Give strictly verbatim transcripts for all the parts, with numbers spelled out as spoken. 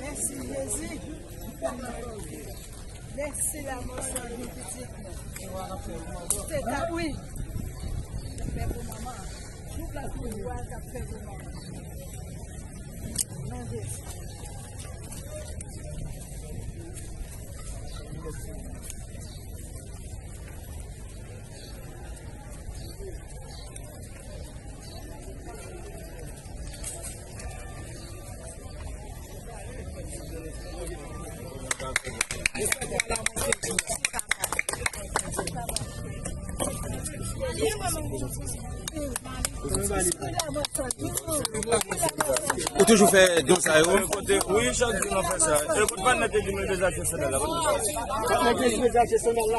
Mèsi, Jezi. Mèsi, lanmò sòl nou pitit nou. Se ta, wi. Fè pou manman. Tout la fè pou manman. Non, Jezi. Ou toujou fè don sa yo? Wi, chak jou nou fè sa. Ekout, pa nèg te di mwen dezache sandal la. Pa nèg te di mwen dezache sandal la.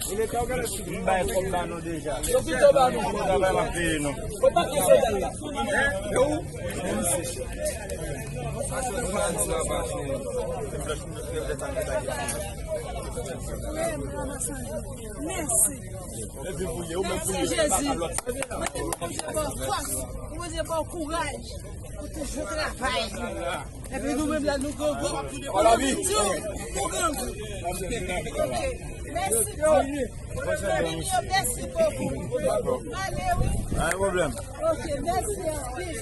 M bay kòb ba nou deja. Yo pito ba nou. Travay m ap peye nou. Yo pa peye sandal la. Mèsi. Mèsi Jezi. Bondye ba w fòs. Bondye ba w kouraj. Ou toujou travay. Epi nou menm la, nou grangou. Ou grangou. Ok. Mèsi bokou. Mèsi bokou. Ale wi. Pa gen pwoblèm. Ok, mèsi anpil.